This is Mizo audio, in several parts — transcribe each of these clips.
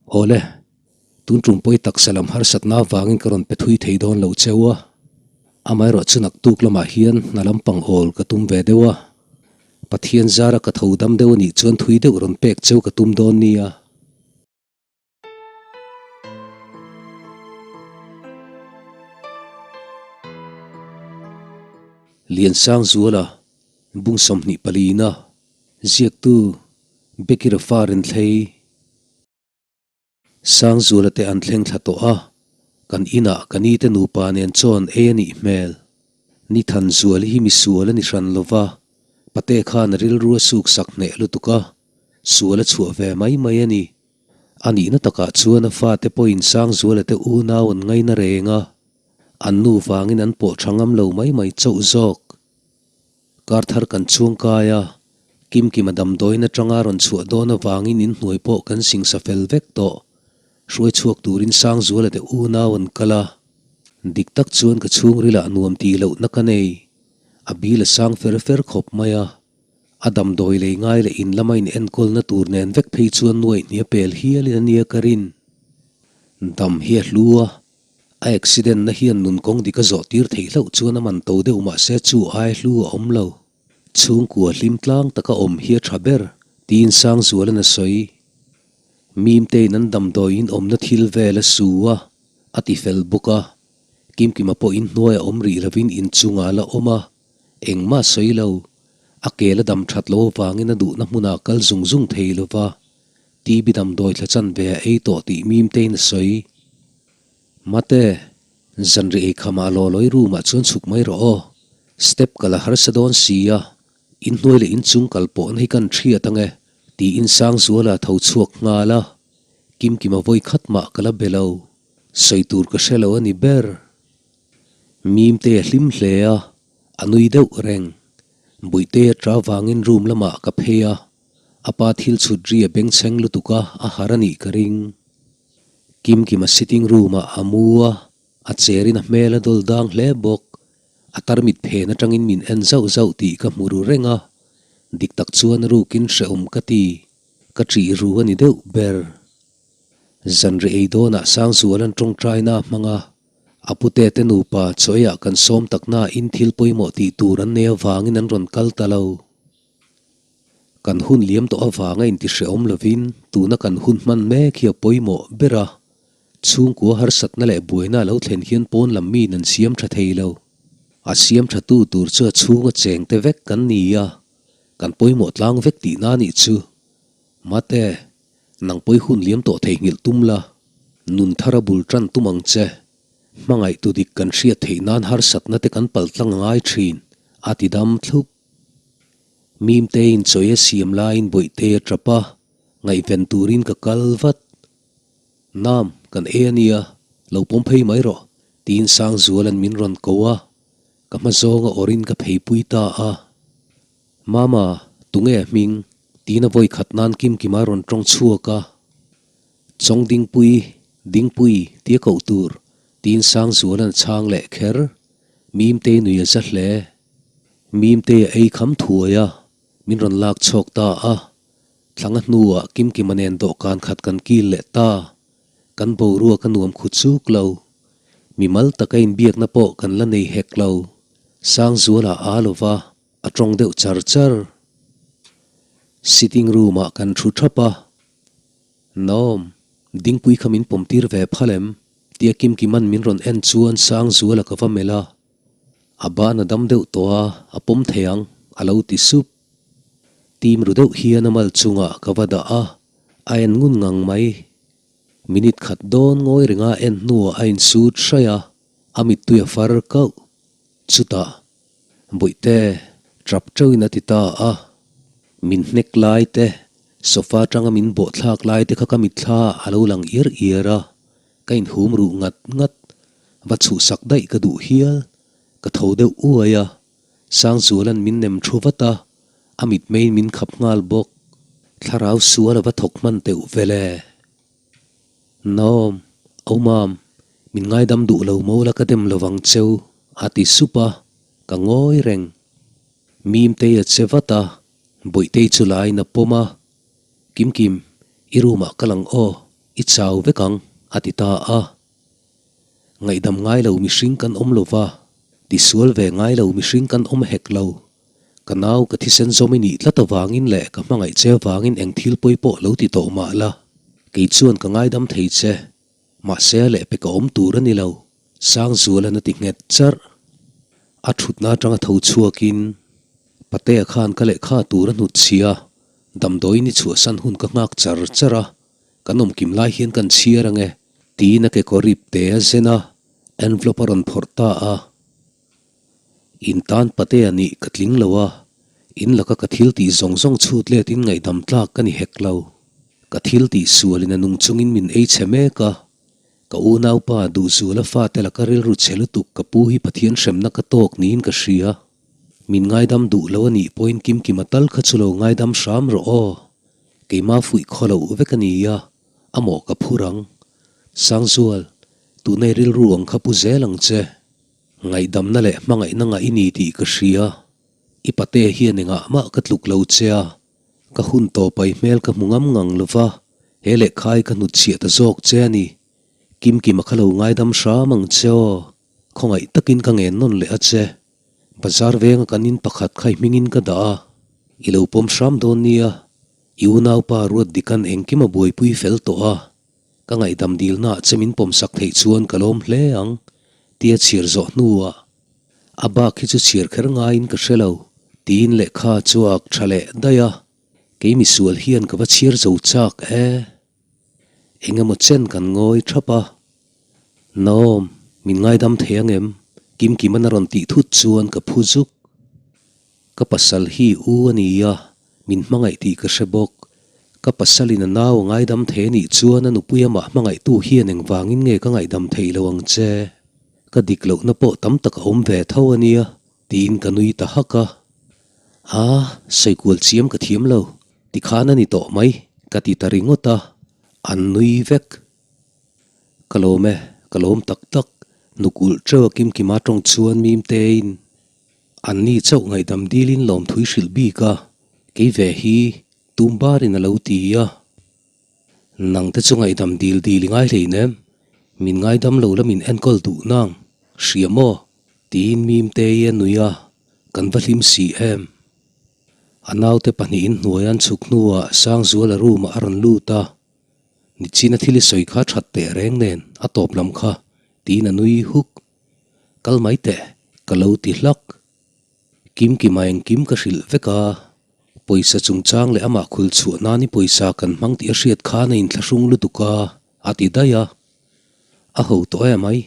Awle, tun tum pawi taksa lam harsatna avangin ka rawn pe thui thei dawn lo cheu a, amaherawh chu naktuk lamah hian hna lampang awl ka tum ve deuh a, Pathian zara ka tho dam deuh anih chuan thui deuh rawn pek cheu ka tum dawn nia. Liansangzuala, Bung 24-na, ziaktu Becky Rafa Renthlei. Sangzuala te an thleng thla tawh a, kan inah ka ni te nupa nen chuan ei a nih hmel. Ni Thanzuali hi misual a ni hran lo va, pate khan a rilru a suk sak hneh lutuk a, sual a chhuah ve mai mai a ni. A nihna takah chuan a fate pawhin Sangzuala te unau an ngaina reng a, an nu vangin an pawh tha ngam lo mai mai chauh zawk. Kar thar kan chhungkai a, Kimkima damdawiin atanga rawn chhuah dawn avangin inhnuai pawh kan singsa fel vek tawh. Hruai chhuak turin Sangzuala te unau an kal a, dik tak chuan ka chhungrilah nuam tih lohna ka nei. A bil a sang fer fer khawp mai a, a damdawi lei ngai leh in lama in enkawlna tur nen vek phei chuan nuaihni a pel hialin a nia ka rin. Dam hi a hlu a, A accident na hian nun kawng dik a zawh tir theih hlauh chuan a man to deuh mahse chu ai hlu a awm lo. Chhungkua hlim tlang taka awm hi a tha ber, tiin Sangzualan a sawi. Mimtein an damdawiin awmna thil vel a su a, a ti fel bawk a. Kimkima pawh inhnuai a awm rih lovin inchungah a la awm a, engmah sawi lo. A kel a dam that lo avangin a duhna hmunah kal zung zung thei lova, TB damdawi thla chanve a ei tawh tih Mimtein a sawi. Mate, zanri ei khamah lawlawi room ah chuan chhuk mai rawh aw. Step kal a harsa dawn si a, inhnuai leh inchung kal pawhna hi kan hriat ang e, tiin Sangzuala tho chhuak nghal a. Kimkima vawi khat mah ka la be lo, sawi tur ka hre lo a ni ber. Mimte a hlim hle a, a nui deuh reng. Buihte a ṭa vangin room lamah ka phei a, a pa thil chhut ri a bengchheng lutuk a, a har a nih ka ring. Kimkima sitting room ah a mu a, a chair in a hmel a dawl dang hle bawk. A tarmit phen atangin min en zauh zauh tih ka hmu ru reng a, dik tak chuan a rukin hrehawm ka ti, ka ṭih ru a ni deuh ber. Zanri ei dawnah Sangzualan tawngtaina a hmang a, a pute te nupa chawiah kan sawm takna in thil pawimawh tih tur an nei avangin an rawn kal ta lo. Kan hun liam tawh avanga intihrehawm lovin tuna kan hun hman mek hi a pawimawh ber a, chhungkua harsatna leh buaina a lo thlen hian pawn lam miin an siam tha thei lo. A siam tha tu tur chu a chhunga cheng te vek kan ni a, kan pawimawh tlang vek tihna a nih chu. Mate, nang pawi hun liam tawh theihnghilh tum la, nun thar a bul tan tum ang che. Hmangaih tu dik kan hriat theih nan harsatna te kan paltlang a ngai thin, a ti dam thlup. Mimteiin chawi a siam laiin Bawihtei a tap a, ngaihven turin ka kal vat. Nam, kan e a nia, lo pawm phei mai rawh, tiin Sangzuala'n min rawn ko a, ka hma zawnga awrin ka pheipui ta a. Mama, tunge a hming? tiin a vawi khat nan Kimkima rawn tawng chhuak a. Chawng Dingpui, Dingpui, tia koh tur, tiin Sangzuala'n a chhang leh kher. Mimtei nui a za hle. Mimtei a ei kham thuai a, min rawn lak chhawk ta a. Thlanga hnuah Kimkima nen dawhkan khat kan kil leh ta. Kan boruak a nuam khu chuk lo. Mimal taka inbiakna pawh kan la nei hek lo. Sangzuala a lo va, a tawng deuh char char. Sitting room ah kan thu thap a. Naom, Dingpui kha min pawm tir ve phal em? Tia Kimkima'n min rawn en chuan Sangzuala ka va melh a. A ban a dam deuh tawh a, a pawm thei ang, a lo ti sup. Tim ru deuh hian a mal chungah ka va dah a, a en ngun ngang mai. Minute khat dawn ngawi renga en hnuah a insut hraih a, a mittui a far kauh. Chutah, Bawihte, tap teuhin a ti ta a. Min hnek lai te, sofa atanga min bawhthlak lai te kha ka mitthla a lo lang iar iar a. Ka inhum ruh ngat ngat, va chhuhsak daih ka duh hial, ka tho deuh uai a, Sangzuala'n min nem thu vat a, a mitmeiin min khap nghal bawk. Thlarau sual a va thawk hman teuh vel e. Naom, au mam, min ngaidam duh lo mo la ka dem lovang cheu, a ti sup a, ka ngawi reng. Mimtei a che vat a, Bawihtei chu laiin a pawm a, Kimkim, i room ah ka lang aw. I chau vek ang, a ti ta a. Ngaihdam ngai lo mihring kan awm lo va, tisual ve ngai lo mihring kan awm hek lo. Ka nau ka thisen zawm i nih tlat avangin leh ka hmangaih che avangin eng thil pawi pawh lo ti tawh mah la, kei chuan ka ngaidam thei che. Mahse a lehpek a awm tur a ni lo, Sangzuala'n a ti nghet charh. A thutna atanga tho chhuakin Patea khan ka lehkha tur a hnut chhia, damdawiin i chhuahsan hun ka nghak char char a, kan awmkim lai hian kan chhiar ange, tiin a kekawr ip te a zen a, envelope a rawn phawrh ta a. In tan Patea nih ka tling lo a, in laka ka thil tih zawng zawng chhut let in ngaihdam tlak ka ni hek lo. Ka thil tih sualin a nung chungin min ei chhe mek a, ka unaupa Duhzuala fate laka rilru chhe lutuk ka pu hi Pathian hremna ka tawk niin ka hria. Min ngaidam duh lo a nih pawhin Kimkima tal kha chu lo ngaidam hram rawh aw. Keimah fuih khaw loh vek a nia, a mawh ka phur ang. Sangzual, tunei rilru ang kha pu zel ang che. Ngaihdamna leh hmangaihna ngah i ni tih ka hria. I pate hian engah mah ka tluk lo che a, ka hun tawpai hmel ka hmu ngam ngang lo va, he lehkhai ka hnutchhiah ta zawk che a ni. Kimkima kha lo ngaidam hram ang che aw. Khawngaih takin ka ngen nawn leh a che. Bazar venga kan in pakhat kha i hmingin ka dah a, i lo pawm hram dawn nia, i unaupa ruat dikan engkim a buaipui fel tawh a, ka ngaihdam dilnaah che min pawmsak theih chuan ka lawm hle ang, tia chhiar zawh hnuah a bak hi chu chhiar kher ngaiin ka hre lo, tiin lehkha chu a ak tha leh daih a, kei misual hian ka va chhiar zo chak e. Engemaw chen kan ngawi thap a, Naom, min ngaidam thei ang em? Kimkiman a rawn tih thut chuan ka phu zuk. Ka pasal hi u a ni a, min hmangaih tih ka hre bawk. Ka pasalin a nau a ngaidam thei a nih chuan a nupui amah hmangaihtu hian engvangin nge ka ngaihdam theih lo ang che? Ka dik lohna pawh tam tak a awm ve tho a nia, tiin ka nui ta hak a. A, sawikual chiam ka thiam lo, tikhan a ni tawh mai, ka ti ta ringawt a, an nui vek. Ka lawm e, ka lawm tak tak, nukulh teuh a Kimkima tawng chuan Mimtein an ni chauh ngaihdam dilin lawmthui hrilh bik a, kei ve hi tum barin a lo ti a. Nang te chu ngaihdam dil dil i ngai hleinem, min ngaidam lo la min enkawl duh nang, hria maw? tiin Mimtei a nui a, kan va hlim si em. A naute pahnihin hnuai an chhuk hnuah Sangzuala room-ah a rawn lut a. Nichina thil i sawi kha that teh reng nen a tawp lam kha tiin a nui huk. Kal mai teh, ka lo ti hlak. Kimkima engkim ka hrilh vek a, pawisa chungchang leh amah khul chhuah nan i pawisa kan hmang tih a hriat khan a inthlahrung lutuk a, a ti daih a. A ho tawh em ai,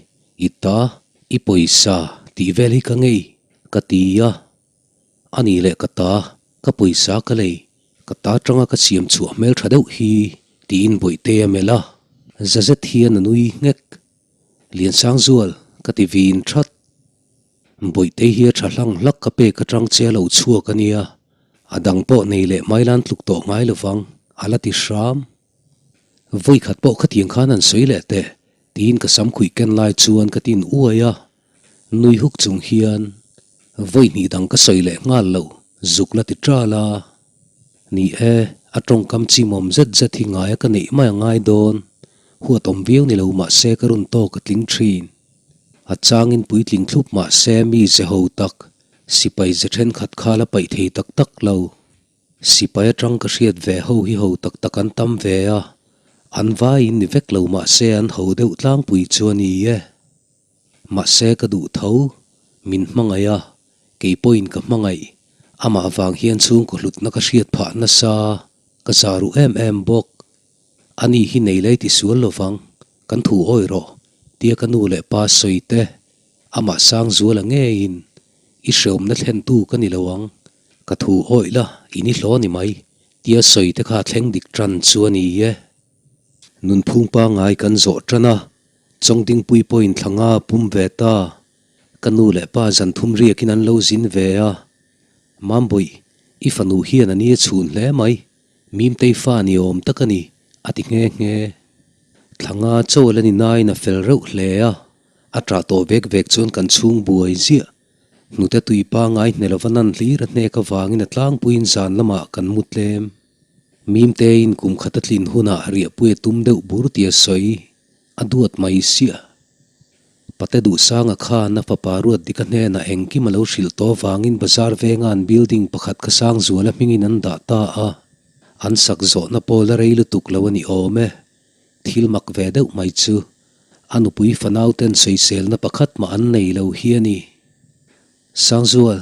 i ta, i pawisa tih vel hi ka ngei, ka ti a. A nih leh ka ta, ka pawisa ka lei, ka ta tanga ka siam chhuah hmel tha deuh hi, tiin Bawihte a melh a, za zet hian a nui nghek. Liansangzual, ka ti vin that. Bawihte hi a tha hlang hlak ka pek atang che a lo chhuak a nia, a dang pawh nei leh mailan tluk tawh ngai lovang, a la ti hram. Vawikhat pawh khatiang khan an sawi leh teh, tiin ka sam khuih ken lai chuan ka tin uai a. Nui huk chung hian vawi hnih dang ka sawi leh nghal lo, zuk la ti ṭal a. Ni e, a tawngkam chimawm zet zet hi ngaia ka neih mai a ngai dawn. Huat awm viau ni lo mah se ka run tawk a tling ṭhin. A changin puitling thlup mah se mi ze ho tak, sipai ze ṭhenkhat kha la paih thei tak tak lo. Sipai atang ka hriat ve ho hi ho tak tak an tam ve a, an vaiin ni vek lo mah se an ho deuh tlangpui chu a ni e. Mahse ka duh tho, min hmangaih a, kei pawhin ka hmangaih, amah vang hian chhungkaw hlutna ka hriat phah nasa, ka za ruh em em bawk. Ani hi nei lai ti sual lovang, kan thu awi rawh, tia ka nu leh pa sawi te, amah Sangzuala ngeiin i hreawmna thlentu ka ni lo ang, ka thu awih la i ni hlaw ni mai, tia sawi te kha thleng dik tan chu a ni e. Nunphung pangngai kan zawh tan a, Chawngdingpui pawhin thla nga a pum ve ta. Ka nu leh pa zan thum riakin an lo zin ve a. Mambawih, i fanu hian a ni a chhun hle mai. Mimtei fa ni awm tak a ni, a ti nghe nghe. Thla nga chawl a ni nain a fel reuh hle a. A ṭah tawh vek vek chuan kan chhung buai ziah. Hnute tui pangai hne lova nan hlir a hnek avangin a tlangpuiin zan lamah kan mu tlem. Mimteiin kum khat a tlin hunah riahpui a tum deuh bur tia sawi a duat mai siah. Pate Duhsanga khan a fapa Ruatdika hnenah engkim a lo hrilh tawh avangin bazar venga an building pakhat kha Sangzuala hmingin an dah ta a, an sak zawhna pawh la rei lutuk lo a ni awm e. Thil mak ve deuh mai chu a nupui fanau ten sawiselna pakhat mah an nei lo hi a ni. Sangzual,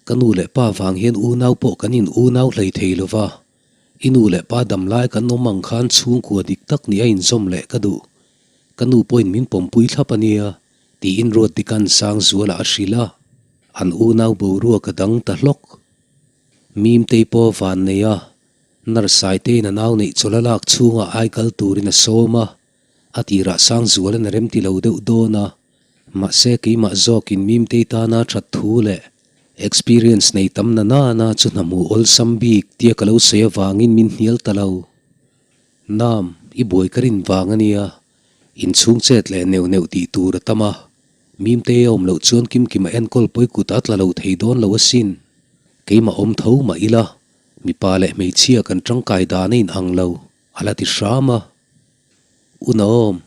ka nu leh pa vang hian unau pawh kan in unau hlei thei lo va, i nu leh pa dam lai kan awm ang khan chhungkua dik tak nih a inzawm leh ka duh. Ka nu pawhin min pawmpui thlap a nia, tiin Ruatdika'n Sangzuala a hrilh a, an unau boruak a dang ta hlawk. Mimtei pawh van nei a, Nurse-Saitein a nau neih chawlh a lak chhungah aikal turin a sawm a, A tirah Sangzualan a remti lo deuh dawn a, mahse keimah zawkin Mimtei tana that thu leh experience nei tam na nana chu hna hmuh awlsam bik tia ka lo sawi avangin min hnial ta lo. Nam, i buai ka rin vang a nia, inchhung chet leh neuh neuh tih tur a tam a, Mimtei a awm loh chuan Kimkima enkawl pawi kut a tla lo thei dawn lo asin. Keimah awm tho mah ila, mipa leh hmeichhia kan tangkai dan a inang lo, a la ti hram a. Unaawm,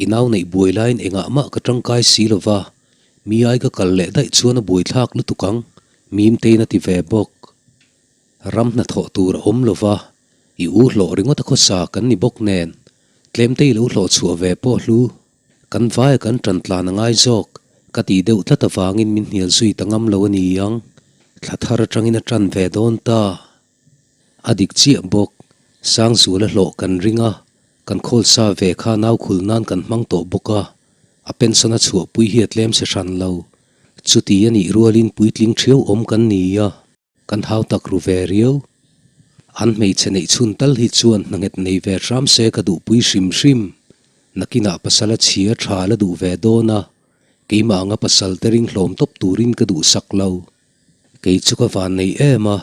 i nau neih buai laiin engah mah ka tangkai si lo va, mi ai ka kal leh daih chuan a buaithlak lutuk ang, Mimtein a ti ve bawk. Ram hnathawh tur a awm lo va, i u hlawh ringawt a khawsa kan ni bawk nen, tlemte i lo hlawh chhuah ve pawh hlu. Kan vaia kan tan tlan a ngai zawk, ka tih deuh tlat avangin min hnial zui ta ngam lo a ni ang, thla thar atangin a tan ve dawn ta. A dik chiah bawk, Sangzuala hlawh kan ring a, kan khawl sa ve kha nau khul nan kan hmang tawh bawk a, a pension a chhuahpui hi a tlem se hran lo. Chuti a nih rualin puitling thiau awm kan ni a, kan hau tak ru ve riau. An hmeichhe neih chhun tal hi chuan hna nghet nei ve hram se ka duhpui hrim hrim. Nakinah pasal a chhia tha la duh ve dawn a, keimah anga pasal te ring hlawm tawp turin ka duhsak lo. Kei chu ka van nei em a,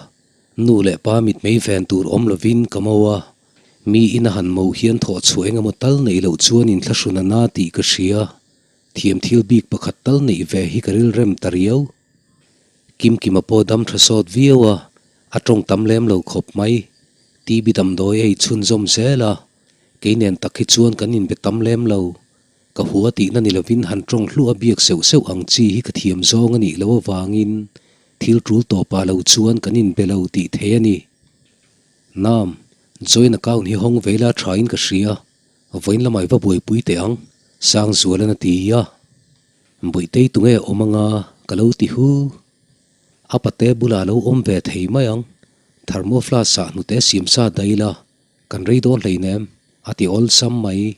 nu leh pa mitmei ven tur awm lovin ka mo a, mi ina han mo hian thawh chhuah eng emaw tal neih loh chuan inthlahrun a na tih ka hria, thiam thil bik pakhat tal neih ve hi ka rilrem ta riau. Kimkima pawh dam tha sawt viau a, a tawng tam lem lo khawp mai. TB damdawi a inchhunzawm zel a, kei nen tak hi chuan kan inbe tam lem lo. Ka hua tihna ni lovin han tawng hluah a biak seuh seuh ang chi hi ka thiam zawng a nih loh avangin thil tul tawpah lo chuan kan inbe lo tih thei a ni. Nam, joint account hi hawng ve ila thain ka hria, vawiin lamah i va buaipui teh ang, Sangzualan a ti a. Buitei tunge awm anga ka lo ti hu. A pate bulah lo awm ve thei mai ang, thermoflask ah hnute siamsa daih ila Kan rei dawn hleinem, a ti awlsam mai,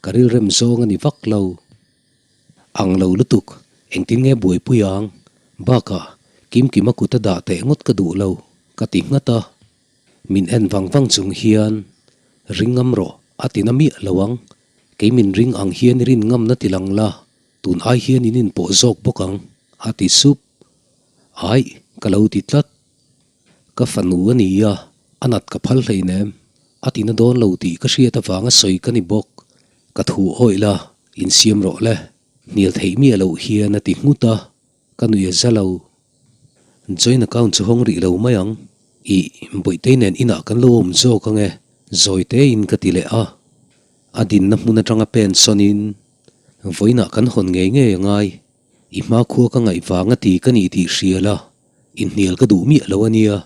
ka rilrem zawng a ni vak lo. Ang lo lutuk, engtin nge buaipui ang? Bakah, Kimkima kut a dah teh ngawt ka duh lo, ka ti nghat a. Min en vang vang chung hian, Ring ngam rawh, a ti na miah lo ang. Kei min ring ang hian i rin ngamna ti lang la, tun ai hian in inpawh zawk bawk ang, a ti sup. Aih, ka lo ti tlat. Ka fanu a ni a, a nat ka phal hleinem. A ti na dawn lo tih ka hriat avanga sawi ka ni bawk. Ka thu awih la, insiam rawh le. Hnial theih miah loh hian a ti nghut a, ka nui a za lo. Joint account chu hawng rih lo mai ang. Ih, Bawihtei nen inah kan lo awm zawk ang e, zawi tein ka ti leh a. A dinna hmun atanga pen sawnin, Vawiinah kan hawn ngei ngei a ngai. I hmakhua ka ngaih vang a ti ka nih tih hria la. Inhnial ka duh miah lo a nia,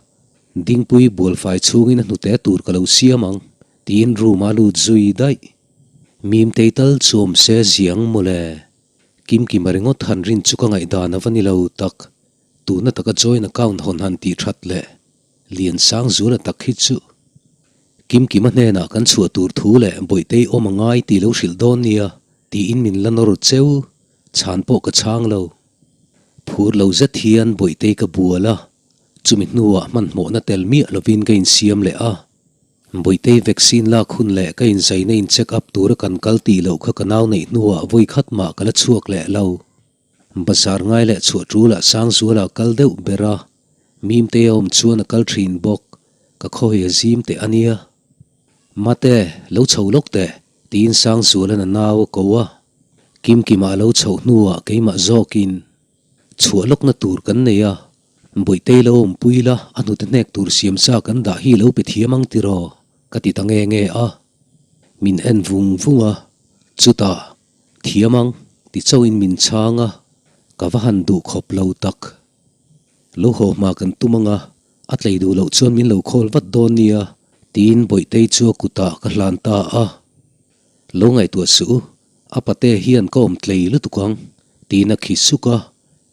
Dingpui bualfai chhungin a hnute tur ka lo siam ang, tiin room a lut zui daih. Mimtei tal chu awm se ziang mawle. Kimkima ringawt han rin chu ka ngaihdan a va ni lo tak. Tuna taka joint account hawn han tih that leh Liansang Zuala tak hi chu. Kimkima hnenah kan chhuah tur thu leh Bawihtei awm a ngai tih lo hrilh dawn nia, tiin min la nawr cheu. Chhan pawh ka chhang lo. Phur lo zet hian Bawihtei ka bual a, chumi hnuah hmanhmawhna tel miah lovin ka insiam leh a. Bawihtei vaccine lak hun leh ka inzaina in check up tura kan kal tih loh kha ka nau neih hnuah vawi khat mah ka la chhuak leh lo. Bazar ngai leh chhuah ṭulah Sangzuala kal deuh ber a, Mimtei a awm chuan a kal ṭhin bawk, ka khawi a zim teh a nia. Mate, lo chho lawk teh, tiin Sangzuala'n a nau a ko a. Kimkima a lo chhoh hnuah keimah zawkin chhuah lawkna tur kan nei a, Bawihtei lo awmpui la, a hnute hnek tur siamsa kan dah hi lo pe thiam ang tiraw? ka ti ta nge nge a. Min en vung vung a, chutah, Thiam ang, ti chauhin min chhang a, ka va han duh khawp lo tak. Lo haw hma kan tum ang a, a tlei duh loh chuan min lo khawl vat dawn nia, tiin Bawihtei chu a kutah ka hlan ta a. Lo ngaihtuah suh u, a pate hian ka awm tlei lutuk ang, tiin a khi suk a,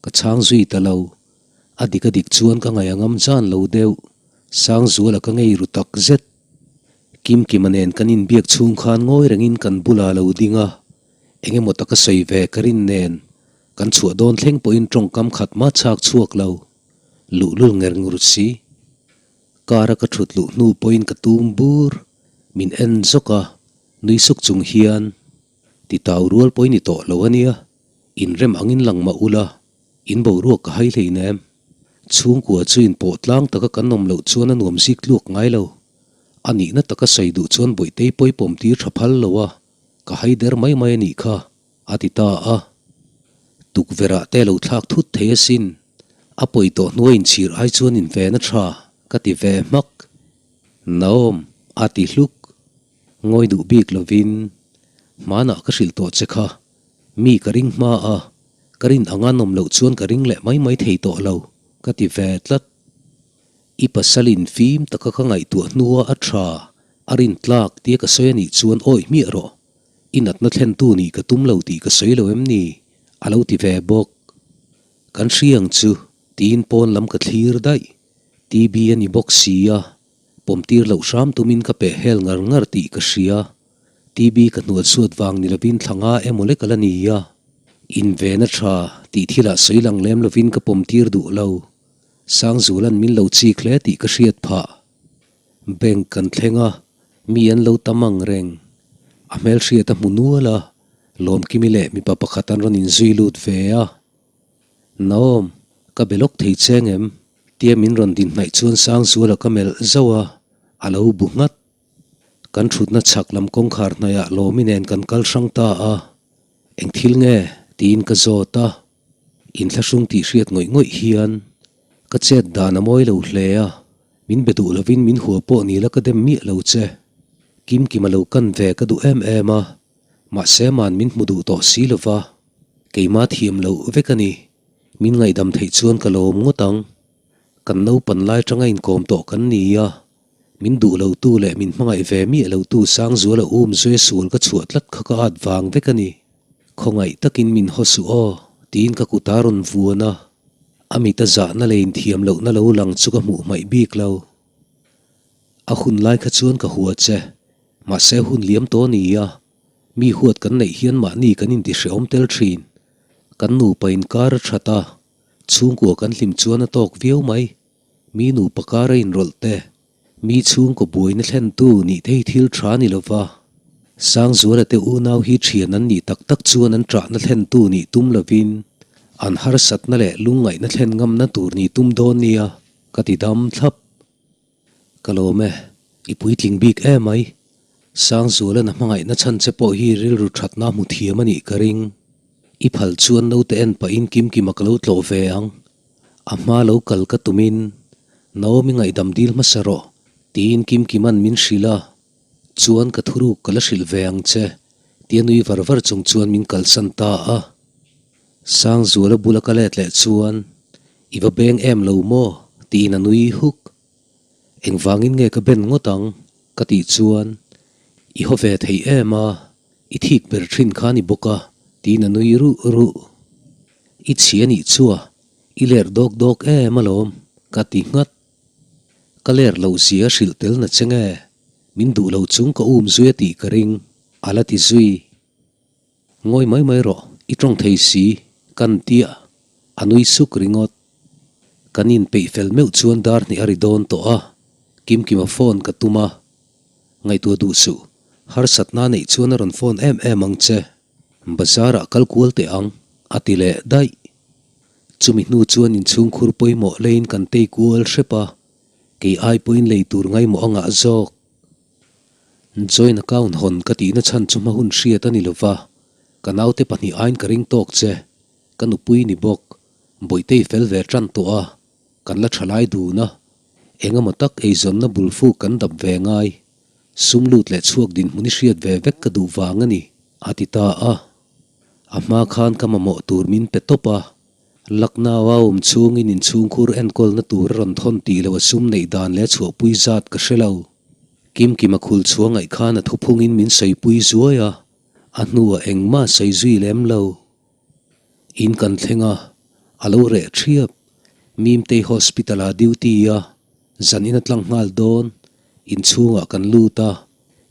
ka chhang zui ta lo. A dik a dik chuan ka ngaih a ngam zan lo deuh, Sangzuala ka ngei ru tak zet. Kimkima nen kan inbiak chhung khan ngawi rengin kan bulah a lo ding a, eng emaw taka sawi ve ka rin nen kan chhuah dawn thleng pawhin tawngkam khat mah chhak chhuak lo, luhlul nger ngur si. Car a ka thut luh hnu pawhin ka tum bur, min en zawk a, nui suk chung hian, Ti tau rual pawhin ni tawh lo a nia, inrem angin lang mah ula, in boruak ka hai hleinem. Chhungkua chu inpawh tlang taka kan awm loh chuan a nuam zik tluak ngai lo. A nihna taka sawi duh chuan Bawihtei pawi pawm tir tha phal lo a, ka hai der mai mai a nih kha, a ti ta a. Tukverh ah te lo thlak thut thei asin, a pawi tawh hnuai inchhir ai chuan inven a tha, ka ti ve hmak. Naom, a ti hluk. Ngawi duh bik lovin, hmanah ka hrilh tawh che kha, mi ka ring hma a, ka rin anga nawm loh chuan ka ring leh mai mai thei tawh lo, ka ti ve tlat. I pasalin fim taka ka ngaihtuah hnua a tha, a rin tlak tia ka sawi a nih chuan awih hmiah rawh. I natna thlentu nih ka tum lo tih ka sawi lo em ni? A lo ti ve bawk. Kan hria ang chu, tiin pawn lam ka thlir daih. TB a ni bawk si a, pawmtir loh hram tumin ka peh hel ngar ngar tih ka hria. TB ka hnual suat vang ni lovin thla nga emaw lek a la ni a. Invena tha tih thilah sawi lang lem lovin ka pawmtir duh lo. Sangzulan min lo chik hle tih ka hriat phah. Bank kan thleng a, mi an lo tam ang reng. A hmelhriat a hmu nual a, Lawmkimi leh mipa pakhat an rawn inzui lut ve a. Naom, ka be lawk thei che ngem? Tia min rawn din hnaih chuan Sangzuala ka melh zauh a, a lo bu nghat. Kan thutna chhak lam kawngkhar hnaihah Lawmi nen kan kal hrang ta a, Eng thil nge? tiin ka zawt a. Inthlahrung tih hriat ngawih ngawih hian ka chet dan a mawi lo hle a, min be duh lovin min hua pawh ni la ka dem miah lo che. Kimkima lo kan ve ka duh em em a, mahse man min hmu duh tawh si lo va, keima thiam loh vek a ni. Min ngaihdam theih chuan ka lawm ngawt ang. Kan naupan lai tanga inkawm tawh kan ni a, Min duh lo tu leh min hmangaih ve miah lo tu Sangzuala um zui sual ka chhuah tlat kha ka at vang vek a ni. Khawngaih takin min haw suh aw, tiin ka kut a rawn vuan a. A mit a zahna leh inthiam lohna lo lang chu ka hmuh hmaih bik lo. A hun lai kha chuan ka hua che, mahse hun liam tawh a ni a, mi huat kan neih hian mahni kan intihrehawm tel thin. Kan nupa inkar a that a, chhungkua kan hlim chuan a tawk viau mai. Mi nupa kar a inrawlh te, mi chhungkaw buaina thlentu nih te hi thil tha ni lova, Sangzuala te unau hi thian an nih tak tak chuan an ṭahna thlentu nih tum lovin an harsatna leh lungngaihna thlen ngamna tur nih tum dawn nia ka ti dam thlap. Ka lawm e, i puitling bik emai. Sangzuala'n a hmangaihna chhan che pawh hi rilru thatna hmu thiam a nih ka ring. I phal chuan naute en pahin Kimkima ka lo tlawh ve ang. A hma lo kal ka tumin, Naomi ngaihdam dil hmasa rawh, tiin Kimkima'n min hrilh a, chuan ka thuruk ka la hrilh ve ang che, tia nui var var chung chuan min kalsan ta a. Sangzuala bula ka let leh chuan, I va beng em lo maw? tiin a nui huk. Engvangin nge ka ben ngawt ang? ka tih chuan, I haw ve thei em a, i thik ber thin kha ni bawk a, tiin a nui ruh ruh. I chhi a nih chua, i ler dawk dawk em alawm, ka ti nghat. Ka ler loh zia hrilh tel na che nge, min duh lo chung ka um zui a tih ka ring, a la ti zui. Ngawi mai mai rawh, i tawng thei si, kan tia, a nui suk ringawt. Kan inpeih fel meuh chuan dar hnih a ri dawn tawh a, Kimkima phone ka tum a. Ngaihtuah duh suh, harsatna neih chuan a rawn phone em em ang che. Bazar ah kal kual teh ang, a ti leh daih. Chumi hnu chuan inchhungkhur pawimawh leiin kan tei kual hrep a, kei ai pawhin lei tur ngaimawh a ngah zawk. Joint account hawn ka tihna chhan chu hma hun hriat a ni lova, ka naute pahnih aiin ka ring tawk che, ka nupui ni bawk, Bawihtei fel ve tan tawh a, kan la tha lai dun a, engemaw tak eizawnna bulfuk kan dap ve ngai. Sum lut leh chhuak dinhmun i hriat ve vek ka duh vang a ni, a ti ta a. A hma khan ka mamawh tur min pe tawp a, Lucknow a awm chhungin inchhungkhur enkawlna tur a rawn thawn tih loh a sum neih dan leh a chhuahpui zat ka hre lo. Kimkima khul chhuah ngaih khan a thuphungin min sawipui zuai a, a hnuah engmah sawi zui lem lo. In kan thleng a, a lo reh thiap. Mimtei hospital ah duty a, zan in a tlang nghal dawn. Inchhungah kan lut a,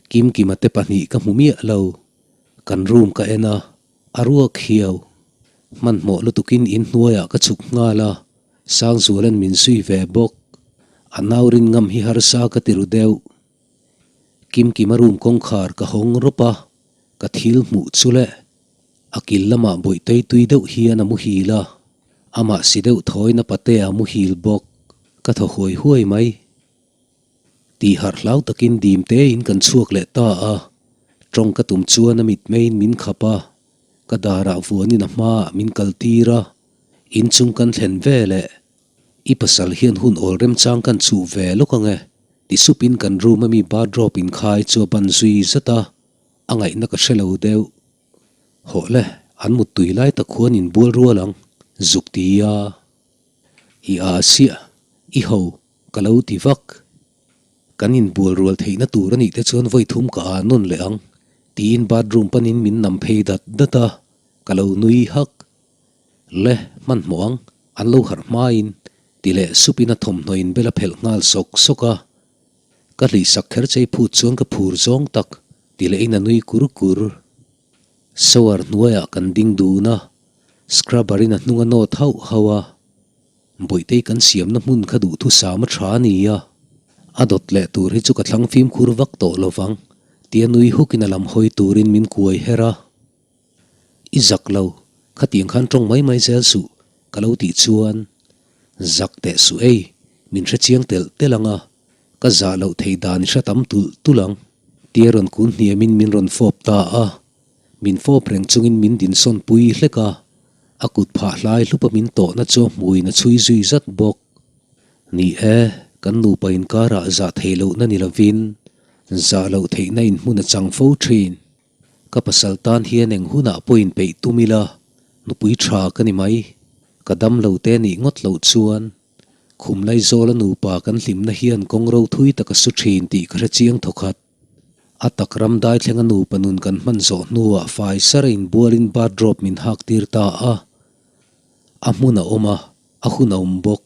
Kimkima te pahnih ka hmu miah lo. Kan room ka en a, a ruak hiau. Hmanhmawh lutukin inhnuaiah ka chhuk nghal a, Sangzuala'n min zui ve bawk. A nau rin ngam hi harsa ka ti ru deuh. Kimkima room kawngkhar ka hawng rawp a, ka thil hmuh chu le. A kil lamah bawih tui deuh hian a muhil a, amah si deuh thawiin a patea a muhil bawk. Ka thaw huai huai mai. Tih harh hlau takin dim tein kan chhuak leh ta a, tawng ka tum chuan a mitmeiin min khap a, ka darah vuanin a hmaah min kaltir a, inchung kan thlen ve leh I pasal hian hun awl remchang kan chuh ve lawk ang e, ti supin kan room ami bathrobe inkhai chu a ban zui zat a, a ngaihna ka hre lo deuh. Hawh le, an muttui lai tak khuan inbual rual ang, zuk ti a. I aa siah, i ho, ka lo ti vak. Kan inbual rual theihna tur a nih te chuan vawi thum ka aa nawn leh ang, tiin bathroom panin min nam phei dat dat a, ka lo nui hak. Le, hmanhmawh ang, an lo harh hmain, ti leh supin a thawmhnaw in bel a phelh nghal sawk sawk a. Ka hlihsak kher chei phut chuan ka phur zawng tak, ti lehin a nui kur kur. Shower hnuaiah kan ding dun a, scrubber in a hnung a nawt hauh hauh a. Bawihtei kan siamna hmun kha duhthusam a tha a ni a, a dawt leh tur hi chu ka thlang fimkhur vak tawh lovang, tia nui hukin a lam hawi turin min kuai her a. I zak lo, khatiang khan tawng mai mai zel suh, ka lo tih chuan, Zak teh suh ei, min hre chiang telh telh ang a, ka zah loh thei dan i hre tam tulh tulh ang. Tia rawn kun hniamin min rawn fawp ta a, min fawp reng chungin min dinsawn pui hlek a, a kut phah hlai hlupa min tawhna chu a hmuin a chhui zui zat bawk. Ni e, kan nupa inkarah zah theih lohna ni lovin, zah loh theihna inhmun a chang fo thin. Ka pasal tan hian eng hunah pawh inpeih tum ila, nupui tha ka ni mai. Ka dam lo te nih ngawt loh chuan khum Laizawla nupa kan hlimna hian kawng ro thui tak a su thin tih ka hre chiang thawkhat. A tak ram daithlenga nupa nun kan hman zawh hnuah fai sara inbualin bathrobe min hak tir ta a. A hmun a awm a, a hun a awm bawk.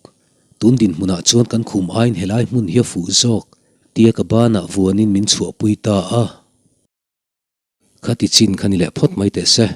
Tun dinhmunah chuan kan khum aiin helai hmun hi a fuh zawk tia ka banah vuanin min chhuahpui ta a. Khati chin kha ni leh phawt mai teh se.